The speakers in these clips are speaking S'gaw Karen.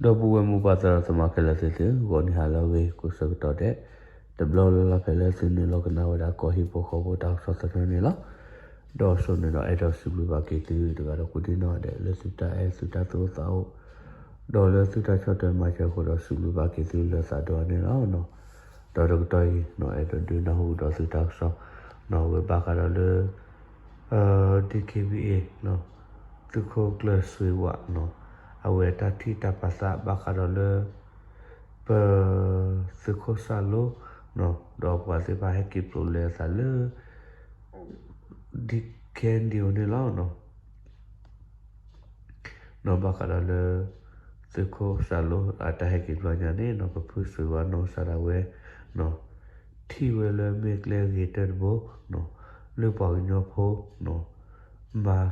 ဒီပုၢ်ဝဲၢ်မိၢ်ပၢ်သရၣ်သမါခဲလၢာ်သ့ၣ်သု, ဂီၤနံၤဟါလၢအဂ့ၤ ကိးဆၢကတီၢ်ဒဲး တဘျီလၢ်လၢ်ဖဲလၢသုနုာ်လီၤကနၣ်ဝဲဒၣ်ကီၢ်ဟံၣ်ဖိဃီဖိတၢ်ကစီၣ်သနၢၣ်န့ၣ်လီၤ. ဒီးစိန့ၣ်ဒီးအဲၣ်ဒိးစံးဘျုးဘၣ်က့ၤသုတဂၤဒီးကိးဒံနီၢ်ဒဲး လၢသုတၢ်အဲၣ်သုတၢ်သူၣ်အိၣ်သးအိၣ် ဒီးလၢသုတၢ်ဆီၣ်ထွဲမၤစၢၤအဃိဒီးစံးဘျုးဘၣ်က့ၤသုလၢသးဒီဖျၢၣ်န့ၣ်လီၤ. ဒီးတကတီၢ်အံၤ အဲၣ်ဒိးဒုးနၢ်ဟူကဒီးသုတၢ်ကစီၣ် ဝဲဘၣ်ဃးဒီးလၢ DKBA သုးခိၣ်ကျၢၢ်စွ့ၤဝး အဝဲတၢ်ထံၣ်တၢ်ပာ်သးဘၣ်ဃးဒီးလၢ ပ သုးခိၣ်စၢ်လိ ဒီးပှၤသ့ၣ်တဖၣ်ဟဲက့ၤပျိးလဲၤအသးလၢ DKNDO န့ၣ်လီၤ. ဒီးဘၣ်ဃးဒီးလၢ သုးခိၣ်စၢ်လိအတၢ်ဟဲက့ၤပျိးညါန့ၣ် ပဖုစွ့ၤဝးနီၢ်ကစၢ်ဒၣ်ဝဲ ထံၣ်ဝဲလၢမ့ၢ်ကျဲဂ့ၤတၢၢ်တဘိ လၢပှၤကညီဖိ မၤ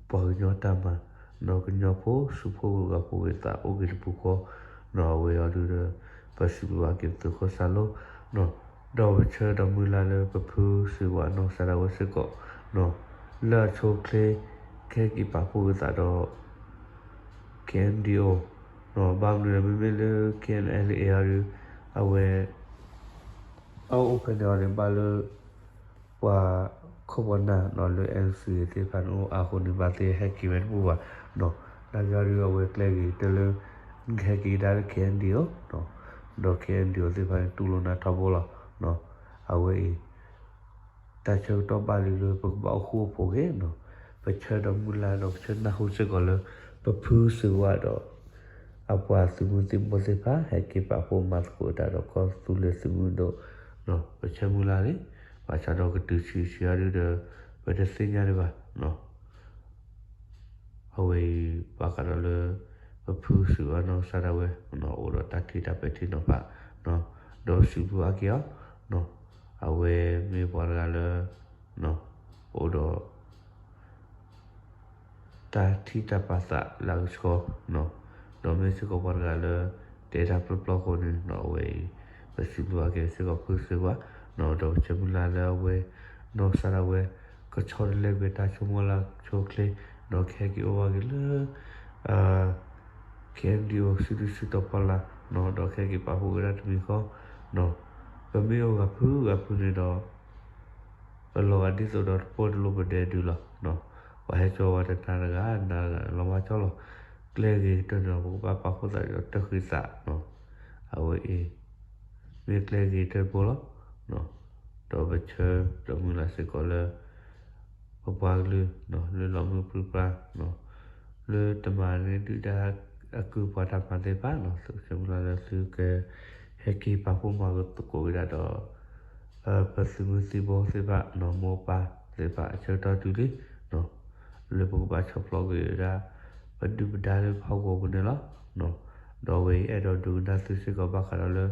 ပှၤကညီတၢ်မၤ ဒီးကညီဖိဆူးဖိဂုၤဂၤဖိဂ့ၤသးအိၣ်က့ၤတပူၤဃီ အဝဲအံၤဒုးဒီး ပစံးဘျုးဘၣ်က့ၤပသုးခိၣ်စၢ်လိ ဒီးပဆၢဒီးမုၢ်လၢ်လၢပဖုစွ့ၤဝးနီၢ်ကစၢ်ဒၣ်ဝဲစ့ၢ်ကီး လၢအဆိအချ့ ကဟဲက့ၤပာ်ဖှိၣ်က့ၤသးဒီး KNDO ဘၣ်မနုၤလဲၣ် မ့မ့ၢ်လၢ KNLA အံၤဒုး အဝဲ အအိၣ်ဖဲန့ၣ်အီၤန့ၣ် ဘၣ်လၢ ပှၤခိၣ်ပှၤနၢ်လၢ NCA သ့ၣ်တဖၣ်န့ၣ်အိၣ်အါအဃိန့ၣ် ဘၣ်သ့ၣ်ဟဲက့ၤဝဲတဘူၣ်ဘၣ်. နာ်က့အံၤဒုးအဝဲကျဲဂ့ၤကတၢၢ်လၢ ကဟဲက့ၤကဒါလၢ KNDO ဒီး KNDO သ့ၣ်တဖၣ်န့ၣ် တူၢ်လိာ်နၤထီဘိလီၤ. အဝဲအံၤ တၢ်ဆၢကတီၢ်ဘၣ်လံလၢပကဘၣ်အိၣ်ဃူအိၣ်ဖိးဂ့ၤ ပဆၢဒီးမုၢ်လၢ်ဒီးပဆၢနၢ်ဟူစ့ၢ်ကီးလၢ ပဖုစွ့ၤဝးဒီး အပှၤသုးမုၢ်သံၣ်ဘိသ့ၣ်တဖၣ် ဟဲက့ၤပာ်ဖှိၣ်မၤသကိးတၢ်ဒီးကီၢ်သူလ့ၤသုးမုၢ်ဒိၣ် ပဆၢမုၢ်လၢ်လံ. ဘၣ်ဆၣ်ဒီးကတုၤဆံးဆံးအံၤဒုးဒီး ပတသ့ၣ်ညါဒံးဘၣ်. အဝဲအံၤ ဘၣ်ဃးဒီးလၢ ပဖုစွ့ၤဝးနီၢ်ကစၢ်ဒၣ်ဝဲ အိၣ်ဒီးတၢ်ထံၣ်တၢ်ပဲာ်ထံနီၤဖး ဒီးစံးဘျုးဘၣ်က့ၤအီၤ အဝဲမ့ၢ်ပှၤတဂၤလၢ အိၣ်ဒီး တၢ်ထံၣ်တၢ်ပာ်သးလၢအကဆှီ ဒီးမ့ၢ်စ့ၢ်ကီးပှၤတဂၤလၢ တဲတၢ်ပျီပျီအဃိန့ၣ် အဝဲအံၤ ပစံးဘျုးဘၣ်က့ၤစ့ၢ်ကီးဖုစွ့ၤဝး ဒီးပဆၢမုၢ်လၢ်လၢအဝဲ နီၢ်ကစၢ်ဒၣ်ဝဲ ကဆီတလဲကွံာ်တၢ်ဆိကမိၣ်လၢအဆိအချ့ ဒီးကဟဲက့ၤအိၣ်ဘၣ်က့ၤလၢ KNDO စုဒုၣ်စုတီၤဖီလာ် ဒီးကဟဲက့ၤပာ်ဖှိၣ်က့ၤဒၣ်တမံၤဃီ ပမ့ၢ်အိၣ်ဂၤဖုဂၤဖုန့ၣ်ဒီး ပလီၤဂာ်ဒ်သိးဒီးတပိၢ်တလိပဒဲဒုလီၤ. ပှၤဟဲကၠီဝဲတနၤတဂၤ နၤတဂၤလီၤမၢ်ကၠီလီၤ. ကျဲဂ့ၤကတၢၢ်န့ၣ်ဒီး ပကဘၣ်ပာ်ဖှိၣ်သးဒီးတၢ်ဃံသး အဝဲအံၤ မ့ၢ်ကျဲဂ့ၤတၢၢ်တဘိလီၤ. ဒီးပဆၢဒီးမုၢ်လၢ်စ့ၢ်ကီးလၢ ပပှၤကလုာ် လၢလီၤမုၢ်ပြံပြါ လၢတမၤန့ၢ်ဒုၣ်ဒါအကုၢ်ပှၤတၢ်မၤသ့ၣ်တဖၣ် သုဆၢမုၢ်လၢ်လၢသုက ဟဲက့ၤပာ်ဖှိၣ်မၤသကိးဝဲဒၣ်ဒီး ပသုးမုၢ်သံၣ်ဘိသ့ၣ်တဖၣ် မိၢ်ပၢ်သ့ၣ်တဖၣ်အဆၢကတီၢ်တုၤလံ လၢပကဘၣ်ဆီၣ်ဖျိးက့ၤဝဲဒၣ် ပဒုၣ်ပဒါလၢပဟီၣ်ကဝီၤပူၤန့ၣ်လီၤ. ဒီးအဝဲအံၤအဲၣ်ဒိးဒုးကနၣ်သုစ့ၢ်ကီးဘၣ်ဃးဒီးလၢ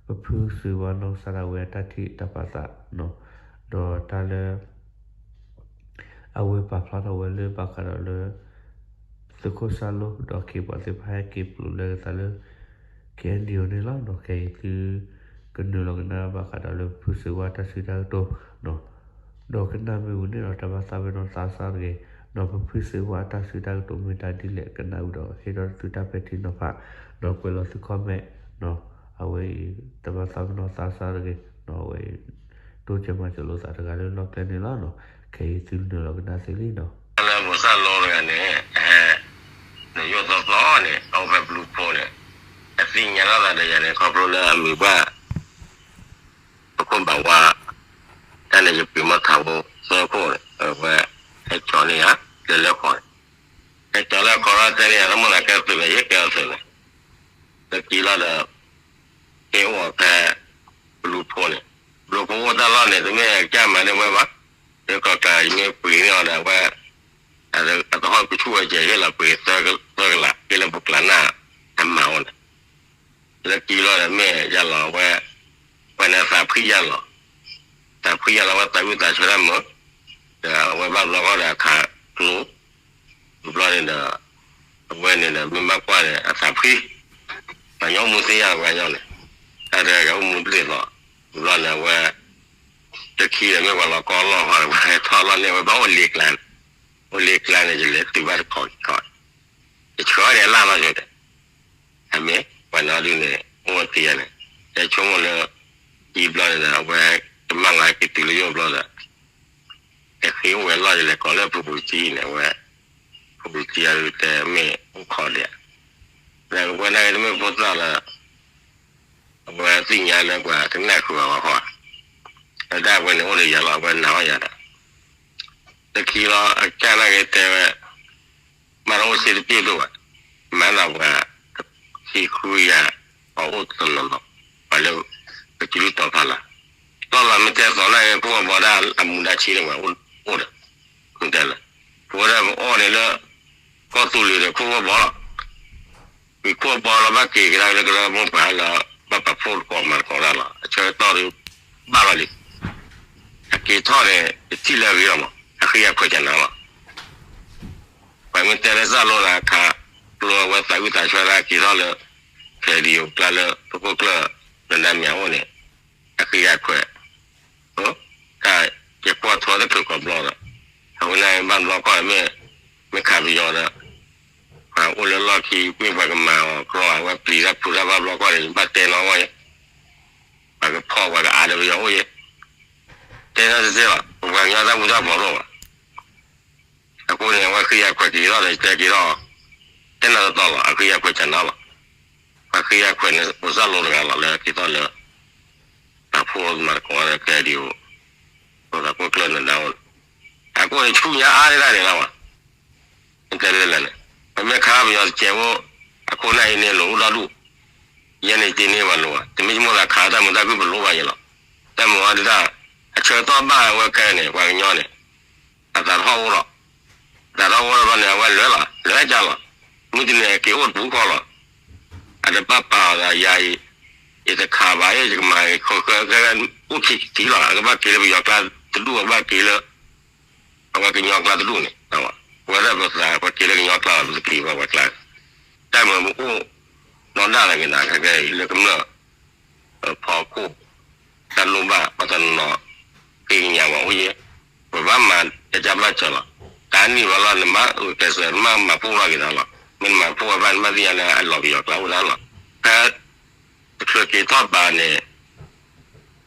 ပဖုစွ့ၤဝးနီၢ်ကစၢ်ဒၣ်ဝဲအတၢ်ထံၣ်တၢ်ပာ်သး ဒီးတၢ်လၢ အဝဲပာ်ဖျါထီၣ်ဝဲလၢဘၣ်ဃးဒီးလၢ သုးခိၣ်စၢ်လိ ဒီးခ့ပှၤသ့ၣ်တဖၣ်ဟဲက့ၤပျိးလဲၤက့ၤသးလၢ KNDO န့ၣ်လီၤ. ဒီးခဲအံၤသု ကနုာ်လီၤကနၣ်ဘၣ်ဃးဒီးလၢဖုစွ့ၤဝးတၢ်စံးတၢ်ကတိၤ ဒီးကနၣ်မ့ၢ်ဝံၤန့ၣ်ဒီး တၢ်ဘၣ်သးပ့ၤနီၣ်သးစၢ်တဂ့ၤ, ဒီးပဖုစွ့ၤဝးအတၢ်စံးတၢ်ကတိၤမ့ၢ်တၢ်ဒ်လဲၣ်ကနၣ်ဝံၤဒီး ဟ့ၣ်ဒီးသုတၢ်ပဲာ်ထံနီၤဖး, ဒီးကွဲးလီၤသု comment အဝဲအံၤ တၢ်ဘၣ်သးပ့ၤနီၣ်သးစၢ်တဂ့ၤ, ဒီးအဝဲအံၤ တိစၢၤမၤစၢၤလိာ်သးတဂၤလၢလီၢ်ကျဲန့ၣ်လီၤ. ခဲအံၤသုနုာ်လီၤကနၣ်သ့လံနီၤ. လၢပစၢ်လိတဂၤန့ၣ် နယိၣ်သီသီန့ၣ် အအိၣ်ဖဲဘျုးဖိန့ၣ် အသ့ၣ်ညါထီၣ်သးဒီးယၤန့ၣ် ခီဖျိလၢအမံၤဘၣ် ပခိၣ်ဘၣ်ဝါ တၢ်န့ၣ်ယပှ့ၤမီၢ်ထးဖိသၢခိၣ်န့ၣ် အဝဲ ဟဲကၠီၤန့ၢ်ယၤ လၢလၢဃီန့ၣ် ဟဲကၠီၤလၢဃီလီၤ တဲန့ၢ်ယၤ လၢမိၢ်လၢ်ကဲသုးန့ၣ် ယဟ့ၣ်ကဲအီၤသုးန့ၣ် လၢခံလီၤဒီး ဟ့ၣ်အိၣ်အီၤဖဲ ဘျုးဖိန့ၣ် ဘျုးဖိအိၣ်တၢ်လီၢ်န့ၣ် တမ့ၢ်ကစၢ်မၤန့ၢ်ဝဲဘၣ်, လၢကီၢ်ကျါ ယမ့ၢ်ပှ့ၤန့ၢ်အီၤဒီး အဝဲ အတဟီၣ်ကဆူၣ်ဝဲကဲး ဟ့ၣ်လီၤပှ့ၤသၢကလး ဟ့ၣ်လၢပကျါနၢ် ဟဲမၤအိၣ်န့ၣ် လၢခံလီၤဒီးမ့ၢ်ယၤလီၤဝဲ ဝဲန့ၣ်သးဖှံယၤလီၤ, သးဖှံယၤလီၤဝဲသးဝံၣ်သးဆၢတၢ်မုာ်, ဒီးအဝဲဘၣ်ဘျီဃီဒီးအခးကျိ တဘျီန့ၣ်ဒီး အဝဲန့ၣ်ဒီးမ့ၢ်ဘၣ်ကွၢ်န့ၣ် အသးဖှံ, ပှၤညီမူသ့ယၤဝဲညီန့ၣ်, တၢ်တဂၤအိၣ်မူတလ့ၢ်လီၤ, တဘျီန့ၣ်အဝဲ တခံဒီးမ့ၢ်ပှၤလီၤကီလီၢ်ဃီဒီး ပှၤဟဲထီၣ်လီၢ်န့ၣ် အဝဲဘၣ်အိၣ်လ့ကျါန့ၣ်, အိၣ်လ့ကျါန့ၣ် ယလဲၤတုၤဘၣ်တခီတခီ, ယဆှၢန့ၣ်လၢ်လီၤယၤဒီး အဝဲဒုးန့ၣ် အိၣ်ဝဲသ့ယါန့ၣ် တဲဆိကမိၣ်လၢ အံၤဘျီန့ၣ်ဒီး အဝဲ တမၣ်လၢက့ၤတုၤလၢယိၣ်ဘျီဒီး တဃ့အိၣ်ဝဲလီၢ်ယလဲၤကိးလၢဖုပူၤစံန့ၣ် အဝဲ ဖုပူၤစံအဒုးတဲမ့ၢ်အိၣ်ခိးဒဲး ဒီးအဝဲဒၣ်ဂ့ၤတမ့ၢ်ဖိသၣ်လၢ အဝဲသ့ၣ်ညါလၢပှၤတနၢ်ဃုာ်ဘၣ်ဝဲဃီ ဒီးဒၣ်အဝဲန့ၣ်အိၣ်ဒီးယၤလီၤ အဝဲနာ်အီၣ်ယၤဒီး တခံလီၤ အကၢ်နာ်က့ၤတဲဝဲ မ့ၢ်တအိၣ်စ့တပ့ၢ်ဒိၣ်ဘၣ် မၤသးပှၤ ခံဃုယၤ ပှၤအိၣ်တနီၤနီၤ ပှၤလၢ ပကလုၢ်တီဖးလၢ် လီၢ်လီၤမ့ၢ်တဲသိးနာ်က့ၤ ခိၣ်ဘီဒၣ်အမူဒါဆံးန့ၣ်ပှၤအိၣ်ဒီး မ့ၢ်တဲလၢ ပဝဲဒၣ်ပအီၣ်န့ၣ်လၢ ကီၢ်သူလ့ၤဒီးခိၣ်ဘီလီၤ ဝံၤခိၣ်ဘီလီၤ ဘၣ်က့ၤကဒါလၢကရၢမိၢ်ပှၢ်လၢ ဘၣ်ပာ်ဖှိၣ်တကိးမၤတကိးဒၣ်လီၤ အဆၢကတီၢ်ဒုး ဘၣ်လီၤလံ အက့ၤထီၣ်န့ၣ် ယထံၣ်လၢအဂ့ၤလီၤမး အဃ့ယၤခွဲးကနၤလီၤ ပှၤမ့ၢ်တဲလၢစၢ်လိလၢအခါ ကျိအဝဲသးဝံၣ်သးဆၢဒၣ်က့ၤထီၣ်လၢ ခဲဒံးအိၣ်ကျါလၢ ပခိၣ်ကျၢၢ် နဒါမ့ၢ်အအိၣ်န့ၣ် အဃ့ယၤခွဲး တၢ်ယကွၢ်ထွဲတချုးကိးဘျီဒီး အဝဲန့ၣ်ဘၣ်ဘျီကီၢ်မ့ၢ် မ့ၢ်ခးပယီၤဒီး ပှၤအိၣ်လၢလီၢ်ခံမ့ၢ်ပှၤကမၤအီၤကြီအဝဲပျံၤတၢ်ဖုးတၢ်ဘၣ်ဘျီကီၢ်န့ၣ် ဘၣ်တဲနီၣ်ဝဲ ပှၤကဖီၣ်ပှၤကအါဒီးပယီၤအိၣ်ယဲ တဲနီၣ်တသ့ဘၣ် ပပှၤကညီတၢ်မူတၢ်ဖီၣ်လိၣ်ဘၣ် အဃိန့ၣ် အဝဲဃ့ယၤခွဲးက့ၤထီၣ်ဒီးတဲက့ၤထီၣ် တဲနီၣ်တတီလီၤ အဃ့ယၤခွဲးကနၤလီၤ အဃ့ယၤခွဲးန့ၣ် ပစၢ်လိတဂၤလီၤလၢက့ၤထီၣ်လၢ တၢ်ဖိမၤတကိးဒီးခဲဒံးအိၣ် ပသးခိၣ်ကျၢၢ်နဒါအိၣ် အဃိန့ၣ်ဆူညါအါဒၣ်န့ၣ်လီၤဘၣ် တဲလၢလဲၣ်န့ၣ် ပမ့ၢ်ခးပယီၤတကဲးဖိ အခိၣ်နၢ်အံၤန့ၣ်လိၣ်အိၣ်ဒီဒူၣ် ယဲန့ၣ်တန့ၢ်ဘၣ်လိၣ်ဘၣ် တမ့ၢ်ဆိကမိၣ်သးခးတၢ်မုာ်တၢ်ခုၣ်ပလိၣ်ဘၣ်ယဲလီၤ တၢ်မုာ်ဝဲဒၣ် အဆၢကတီၢ်ဘၣ်ဝဲခဲအံၤန့ၣ် ပှၤကညီန့ၣ် အသးထီၣ်အိၣ်လီၤ အသးထီၣ်အိၣ်လီၤဘျီန့ၣ် အဝဲလဲၤလီၤ လဲၤကၢ်လီၤ မုၢ်တနံၤက့ၤအိၣ်တပူၤဃီလီၤ အတဘၣ်ပာ်အီၤဒီးယၤအံၤ ယတခးဘၣ် ယကမၤဃၢဃၢ အိၣ်ခံထံလီၤ အကဘၣ်က့ၤလၢပယီၤကျါတဒူၣ် အကဘၣ်က့ၤလၢ အဝဲကညီကျါတဒူၣ်န့ၣ် ပဝဲဒၣ်ပသးပက့ၤလၢကညီကျါလီၤ ပတက့ၤဘၣ်ပှၤကျါ တၢ်မၤပအိၣ် နီၢ်ဒၣ်လၢက့ၤနၤခဲကဲအံၤလၢကမျၢၢ် ဖီခိၣ် တၢ်လိၣ်ဘၣ်ပှၤတနီၤနီၤ ဃ့ကညးဝဲအိၣ်ယဲ ပဘၣ်မၤတၢ်ဘၣ်စၢၤလီၤ တၢ်နံၣ်ဝဲလီၤ နမၤအုးကျဲးစၢး နမၤမၤဖှိၣ်လီၤက့ၤသးလီၤ မ့ၢ်နမၤဖှိၣ်ဝဲဘၣ် နမၤသ့ၣ်ညါလၢအလီၤပယီၤကျါအိၣ်ဒၣ်လီၤ ဖဲ တချုးက့ၤထီၣ်ဘၣ်န့ၣ်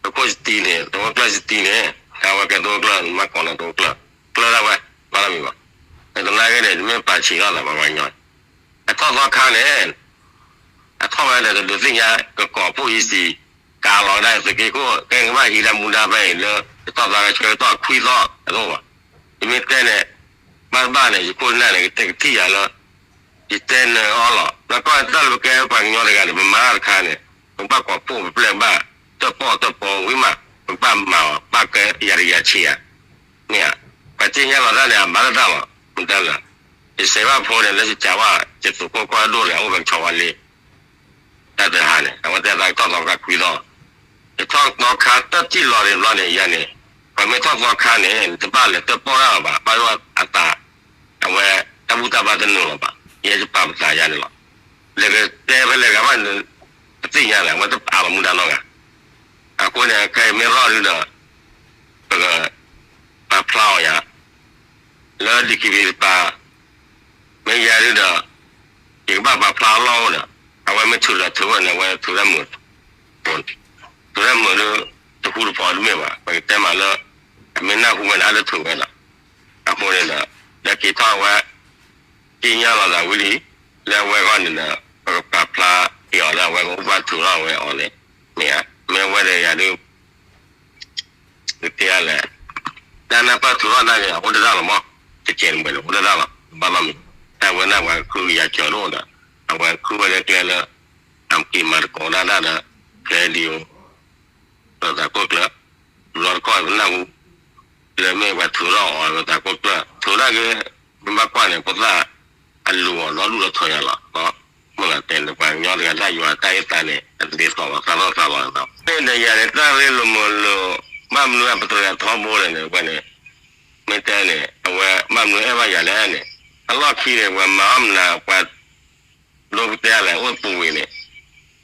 သုးခိၣ်စတံန့ၣ် သုးခိၣ်ကျၢၢ်စတံန့ၣ် တၢ်ဝဲကဲသုးခိၣ်ကျၢၢ် မၤကိးန့ၣ်သုးခိၣ်ကျၢၢ် ကျၢၢ်ဒၣ်ဝဲ ဘၣ်လီၤမံၤဘၣ် တနာ်က့န့ၣ် တမ့ၢ်ပာ်ဆံးထီၣ်သးပှၤကညီ အထီၣ်သီခါန့ၣ် အထီၣ်ဝဲဒီးတဒုးသ့ၣ်ညါ ကကိးဖှိၣ်အံၤစံး ကးလီၤကဒါသုးက့ခိၣ် ကဲကဘၣ်ဟံးတၢ်မူဒါဖဲအံၤလၢ တထီၣ်သီခါဆၢကတီၢ်ခွံသီ အဒိၣ်ဘၣ် ယမ့ၢ်တဲန့ၣ် ဘၣ်တဘၣ်န့ၣ် ယခိၣ်နၢ်န့ၣ် ကတဲကထံၣ်ယၤလၢ ယတဲနၢၤအီၤလီၤ လၢကီၢ်တၢ်လၢပကဲပှၤကညီတဂၤန့ၣ် ပမၤတခါန့ၣ် ပကဘၣ်ကိးဖှိၣ်ပပျဲၢ်ဘၣ် တၢၣ်ပီၣ်တၢၣ်ပီဝံၤမး ပကဘၣ်မၤအီၤ ဘၣ်ကဲယၤတယၤဆံးဧါ မ့ၢ်ဧါ ပှၤသ့ၣ်ညါလီၤတၢ်န့ၣ် အဘၣ်တၢ်လီၤ မတၤလၢ ယစဲးဘၣ်ဖိန့ၣ် လၢယစံးဘၣ် ယသုးခိၣ်ကွၢ်ဒိၣ်န့ၣ် အအိၣ်ဝဲကဆီဝါလ့ တၢ်တဟါန့ၣ် အဝဲတဲသးကထီၣ်သီခါခွံသီ ယထီၣ်သီခါတၢ်တံၢ်လီၤန့ၣ်ဘျီန့ၣ် ယၤန့ၣ် ပှၤမ့ၢ်ထီၣ်သီခါန့ၣ် နတဘၣ်လဲၤတၢၣ်ပီၣ်တၢၣ်အီၤဘၣ် ဘၣ်ယိၣ်အသး အဝဲတၢ်ဘူၣ်တၢ်ဘါတနုာ်လီၤဘၣ် ယဲယပာ်ပသးယၤန့ၣ်လီၤ လဲၤကတဲဖဲလဲၣ်ဂၤဘၣ် ပသ့ၣ်ညါလၢ အဝဲတပာ်လီၤမူဒါနီတဂၤ အဃိန့ၣ် ခဲအံၤမ့ၢ်ထီၣ်ဒုဒီး ပက ပာ်ဖျါအီၤယၤ လၢ ဒီကံဘံ တပာ် မ့ၢ်ယၤဒုဒီး ယကဘၣ်ပာ်ဖျါအလီၢ်အိၣ်ဒီး အဝဲမ့ၢ်ထုးဒီးထုးဝဲန့ၣ် အဝဲထုးတၢ်မုာ် ထုးတၢ်မုာ်ဒု တဃူတဖိးတမ့ၢ်ဘၣ် ပကတဲမးလၢ အမ့ၢ်နၢ်ဟူဝဲန့ၣ် အလၢထုးဝဲလီၤ အဃိန့ၣ်ဒီး လၢက့ၤထီၣ်အဝဲ သ့ၣ်ညါလီၤသးဝံၤလံ လၢအဝဲဂီၢ်န့ၣ်ဒီး ပကပာ်ဖျါက့ၤအီၤလၢအဝဲကအိၣ်ဘၣ်ထုးထီၣ်ဝဲအီၤန့ၣ် မ့ၢ်ဧါ မ့ၢ်အဝဲဒီးယၤဒု ကတဲလဲၣ် တၢ်နၢ်ပၢၢ်ထုးထီၣ်နာ်က့ၤ အအိၣ်တဒၣ်လီၤမး တကဲးတမှဲးလၢအိၣ်တဒၣ်လီၤ ဘၣ်လီၤမံၤ တၢ်ဝဲန့ၣ်ပှၤခုကယၤကၠီၤဒိၣ်ဒီး အဝဲခုဝဲလၢကျဲလၢ အက့ၤမၤသကိးဒၣ်တၢ်ဒီး ခဲဒံး ဒီးသးခိၣ်ကျၢၢ် ဘျီတခီၣ်ပနၢ်ဟူ လၢမ့ၢ်ပှၤထုးထီၣ်အီၤဒီးသးခိၣ်ကျၢၢ် ထုးထီၣ်က့ၤ မ့ၢ်ဘၣ်ကွၢ်န့ၣ် ဖိသၣ်အလူၤအီၤဒီဒူၣ်ဒီထီယၤလီၤ မ့ၢ်လီၤတဲာ်န့ၣ် ပှၤကညီတဂၤတၢ်ယွၤတၢ်အဲၣ်သးန့ၣ် အတဒ်သိးလီၤသးထီၣ်သးလီၤန့ၣ် မ့ၢ်ဒီးယၤန့ၣ် တၢ်ရ့လိာ်မုာ်လိာ် ဘၣ်မနုၤအပတြၢၤထီဘိလဲၣ်န့ၣ် ဝဲန့ၣ် မ့ၢ်တဲန့ၣ် အဝဲဘၣ်မနုၤအဲၣ်ဘၣ်ယၤလဲၣ်န့ၣ် အလီၢ်ခံန့ၣ် ပှၤမၤအီၣ်မနုၤ ပှၤ ဒိပတဲလဲၣ် အိၣ်ပူၤဝံၤန့ၣ်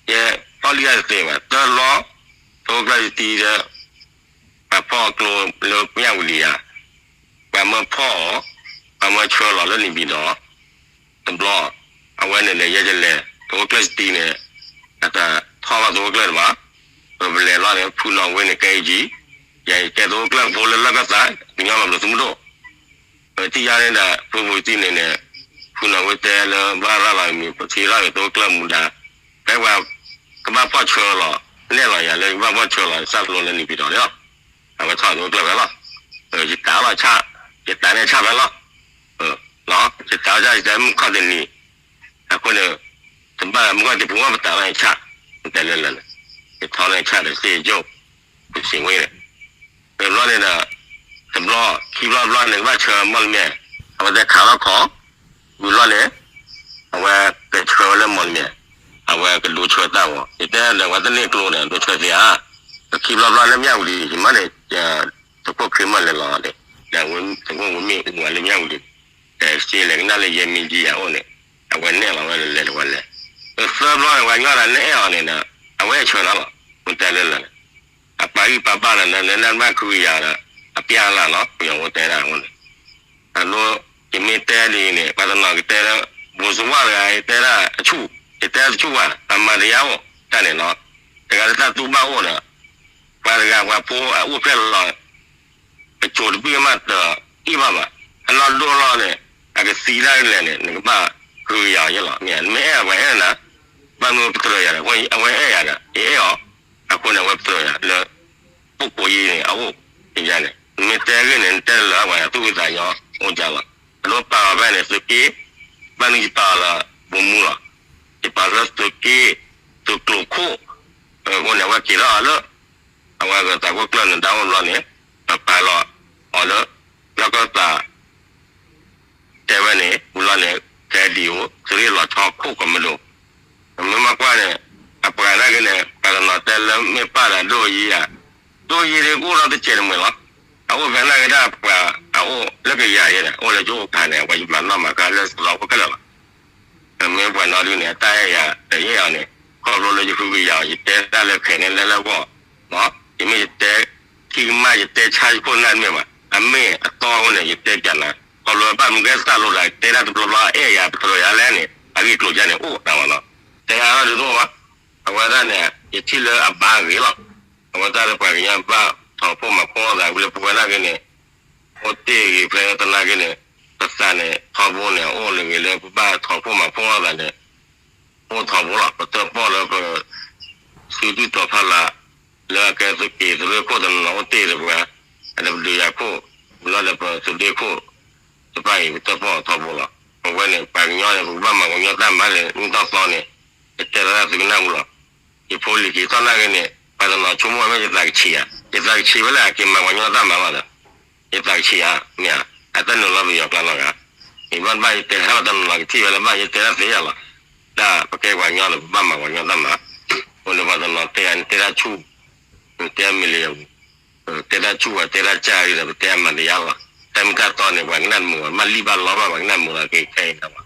ယဲ အီၣ်လံအတသ့ဘၣ် တၢ်လီၢ် တအိၣ်ကျၢၢ်ယတံဒီး ပှၤဖီၣ်အကျိလၢပညၣ်ဝံၤလံဧါ ပှၤမၢဖီၣ်အီၤ ပှၤမၢဆှၢလီၤလၢနံၤဘံၤဒီး တဘျီ အဝဲန့ၣ်ဒီး ယဲယလဲၤ တအိၣ်ကျၢၢ်ယတံန့ၣ် အတၢ်ထီၣ်ဘၣ်သုးခိၣ်ကျၢၢ်တဘၣ်, ပလဲၤလီၤန့ၣ် ဖုနီၣ်ဝ့န့ၣ် ကဲအံၤကံ, ယကဲသုးခိၣ်ကျၢၢ်ဖိလၢလၢၢ်ကီၢ်သး ကညီလီၤဘျီသုးမုၢ်ဒိၣ်, ထံၣ်ယါန့ၣ်ဒီး ဖုဖုတံၢ်န့ၣ်န့ၣ်, ဖုနီၣ်ဝ့တဲလၢဘၣ်ရၤလီၤမံၤ ပထံၣ်ထီၣ်က့ၤသုးခိၣ်ကျၢၢ်မူဒါ, ဖဲပှၤကဘၣ်ဖီၣ်ဆၢလီၤ, နဲၣ်လီၤယၤလၢယကဘၣ်ဖီၣ်ဆၢလီၤ စၢ်ကလိလၢနံၤဖံးထီၣ်န့ၣ်လီၤ, အဝဲထီၣ်သုးခိၣ်ကျၢၢ်ဖဲလီၤ, ယတၢ်လီၤဆၣ်, ယတၢ်န့ၣ်ဆၣ်ဖဲလီၤ, ယတၢ်လီၤဆၣ် ယတၢ်မုၢ်ခီၣ်တနံၤ, အဃိန့ၣ်, တဘၣ်မုၢ်ခီၣ်တပူၤမ့ၢ်ပတၢ်လီၤဆၣ်, တဲလၢလၢာ်န့ၣ်, ယထီၣ်လီၤဆၣ်ဒီးစ့ယိၣ်, ပစံးဝဲန့ၣ် တဘျီန့ၣ်ဒီး, တဘျီ, ခံဘျီတဘျီန့ၣ် ကဘၣ်ဆၢမီၢ်လမၠဲၣ်, အဝဲသ့ၣ်ခးလီၤခီ, ဝံၤဘျီန့ၣ်, အဝဲကဆှၢဝဲလၢမီၢ်လမၠဲၣ်, အဝဲကဒိဆှၢတၢ်ဂီၤ ယတဲဒီး အဝဲတန့ၢ်ကျိဒီး ဒိဆှၢသ့ဧါ, ကခံဘျီဘျီလၢမၠၣ်ဝတံၤ ယမ့ၢ်န့ၣ်, သုးခိၣ်ခ့မီၢ်လဲၤလီၤန့ၣ်, ဒီးသုးခိၣ်ဝံၤမ့ၢ်အူဝဲလၢမၠၣ်ဝတံၤ, ဒီးစ့လဲၤကနၣ်လၢယဲမံၤဒံယၤအိၣ်န့ၣ်, အဝဲနဲၣ်လီၤဝဲလဲၤတဝဲလဲၤ, သၢဘျီန့ၣ် ပှၤကညီဒီးနဲၣ်အဲၣ်အီၤန့ၣ်ဒီး, အဝဲဆၢလီၤလီၤ, မ့ၢ်တဲလၢလၢာ်န့ၣ်, အပာ်ဂံၢ်ပာ်ဘၣ်လီၤ လၢလၢနဘၣ်ခုကယၤဒီး, အပျၢ်လၢ်လီၤ ပယီၤဝဲတဲဒၣ်အဃိန့ၣ် အဒိ, ယမ့ၢ်တဲဒ်အံၤန့ၣ် ပှၤတနီၤကတဲလၢ, ဘိးစဝၣ်တဂၤ ယတဲဒၣ်အဆူၣ်, ယတဲတဆူၣ်ဘၣ် အမၤတယါအိၣ်တၢ်န့ၣ်လီၤ, တဂၤလၢတၢ်တူၢ်ဘၣ်အိၣ်ဒီး, ပှၤတဂၤပှၤဖိအအိၣ်ဖျဲၣ်လီၤ, အကိၤတဘ့ၣ်မးတအ့ၣ်ဘၣ်ဘၣ်, အလီၢ်ဒိၣ်လီၤန့ၣ်, အကသံဒၣ်လဲာ်န့ၣ် နကဘၣ်ဃုကယၤအီၤယဲလီၤ, မ့ၢ်နမ့ၢ်အဲၣ်ပှၤအဲၣ်နၤ, ဘၣ်မနုၤပတြၢၤယၤဒီး အဝဲအဲၣ်ယၤဒီး ယအဲၣ်အီၤ, အဃိန့ၣ် အဝဲပတြၢၤယၤလၢ ပုၢ်ကိးယံၤန့ၣ် အအိၣ်, ယၤန့ၣ် နမ့ၢ်တဲဂ့ၢ်န့ၣ် နတဲလၢအဝဲသူၣ်ဝံသးညီအိၣ်ကလီၤ, အဒိပာ်အီၤဖဲန့ၣ် သုးက့, ဘၣ်မနုၤယပာ်အီၤလၢ ဘိးမူလီၤ, ယပာ်လၢသုးက့, သုးကျိၤခိၣ်, အဃိန့ၣ် အဝဲက့ၤထီၣ်အီၤလၢ အဝဲဂဲၤသးခိၣ်ကျၢၢ်န့ၣ်ဒၣ်အိၣ်ဘျီန့ၣ်, ပာ်လီၤအီၤလၢ လၢကီၢ်သး တဲဝဲန့ၣ် ဝံၤလီၤန့ၣ် ခဲဒံးအိၣ် သုးရ့ၣ်လီၤဆီခိၣ်ကမၤဒိၣ်, မ့ၢ်မၤကွၢ်န့ၣ် အပှၤနာ်က့န့ၣ် ပှၤတနီၤတဲလၢမ့ၢ်ပၢ်ဒီးဒိၣ်ယံၤဧါ, ဒိၣ်ယံၤဒ်ကအိၣ်ဒီးတစဲးတမှဲၤလီၤ, အအိၣ်ဖဲနာ်က့ဒၣ်ပှၤ အအိၣ်လၢကယၤယဲဒီး အိၣ်လၢကအိၣ်ခါန့ၣ် အဝဲယမၤနီၣ်မၤဃါလၢစလီၤအိၣ်ခဲလၢာ်လီၤ. မ့ၢ်ပှၤနီၢ်ဒုန့ၣ် အတၢ်အဲၣ်ယၤတအဲၣ်အီၤန့ၣ် ခီဖျိလၢယဃုကယၤအီၤ ယတဲတၢ်လၢခဲန့ၣ်လၢလၢဂီၢ်, ယမ့ၢ်ယတဲ ထံကမၣ် ယတဲဆါယခိၣ်နၢ်တမ့ၢ်ဘၣ်, အမ့ၢ်အတီအဃိန့ၣ် ယတဲပၠးနၤ, ခီဖျိဘၣ်မနုၤကဲစၢ်လိာ်သး တဲတၢ်တဘျီဘျီအဲၣ်ယၤ ပတြၢၤယၤလဲၣ်န့ၣ် အဂ့ၢ်ကျိၤယါန့ၣ် အိၣ်တၢ်မးလီၤ. တဲယၤဒီးတအိၣ်ဘၣ်, အဝဲဒၣ်န့ၣ် ယထံၣ်လၢအဘၣ်ဂ့ၤလီၤ. အဝဲဒၣ်လၢပှၤကညီဘၣ်ထီၣ်ဖိမၤဖိသးဝံၤလၢပဝဲဒၣ်က့န့ၣ် အိၣ်တ့ၢ်ဂ့ၤဖဲသနာ်က့န့ၣ် ပသးန့ၣ် ထီဘိန့ၣ် အိၣ်လၢဂ့ၤလၢပဘၣ်ထီၣ်ဖိမၤဖိသးန့ၣ် အိၣ်ထီဘိလီၤ. ပတၢၣ်ပီၣ်လၢပ စုဒုၣ်တီၤဖီလာ် လၢအကဲသုးက့ၤသုးရ့ၣ်ခိၣ်တနီၤနီၤအိၣ်တ့ၢ်ဒီးပှၤ ဒီးပဒုးယၤခိၣ် လီၤဒီးပသုးဒ့ခိၣ် တဖၣ်အံၤ ပတၢၣ်ပီၣ်ထီဘိလီၤ. ပဝဲန့ၣ် ပှၤကညီန့ၣ် ပကဘၣ်မၤပှၤကညီတၢ်မၤန့ၣ် မုၢ်ထီၣ်သီန့ၣ် ယတဲလီၤတၢ်သုကနၣ်ပူၤလီၤ. ယဖိလံၤက့ၤထီၣ်နာ်က့န့ၣ် ပှၤတနီၤဆိကမိၣ်ဝဲမ့ၢ်ယသးကဆံးဧါ, ယသးကဆံးဝဲလၢအက့ၤမၤပှၤကညီတၢ်မၤဘၣ်ဒီး ယသးကဆံးဧါ, မ့ၢ်ဧါ, အတၢ်နုာ်လီၤပယီၤကျါလီၤဂၤ, ယဘၣ်တဘၣ်ယတဲတၢ်ဘၣ်တနီၤနီၤကထံၣ်ဝဲလၢဘၣ်ယတဲတၢ်သ့ယၤလီၤ. တၢ်ပကဲပှၤကညီဒီး ပဘၣ်မၤပှၤကညီတၢ်မၤ, အဃိန့ၣ်ပှၤတနီၤတဲယၤန့ၣ် တဲတၢ်ဆူၣ်, တဲမ့ၢ်လၢယၤပူၤ, တဲတၢ်ဆူၣ်ဝဲတဲတၢ်ကၢ်အံၤဒီး ပတဲအမၤတယါလီၤ. တၢ်မ့ၢ်တၢ်တီန့ၣ် ပှၤကနၣ်တမုာ်ဘၣ်, ဘၣ်လံၣ်ဘၣ်လီဘၣ် ပှၤကနၣ်တမုာ်လီၤက့ၤခဲအံၤတၢ်ဘၣ်.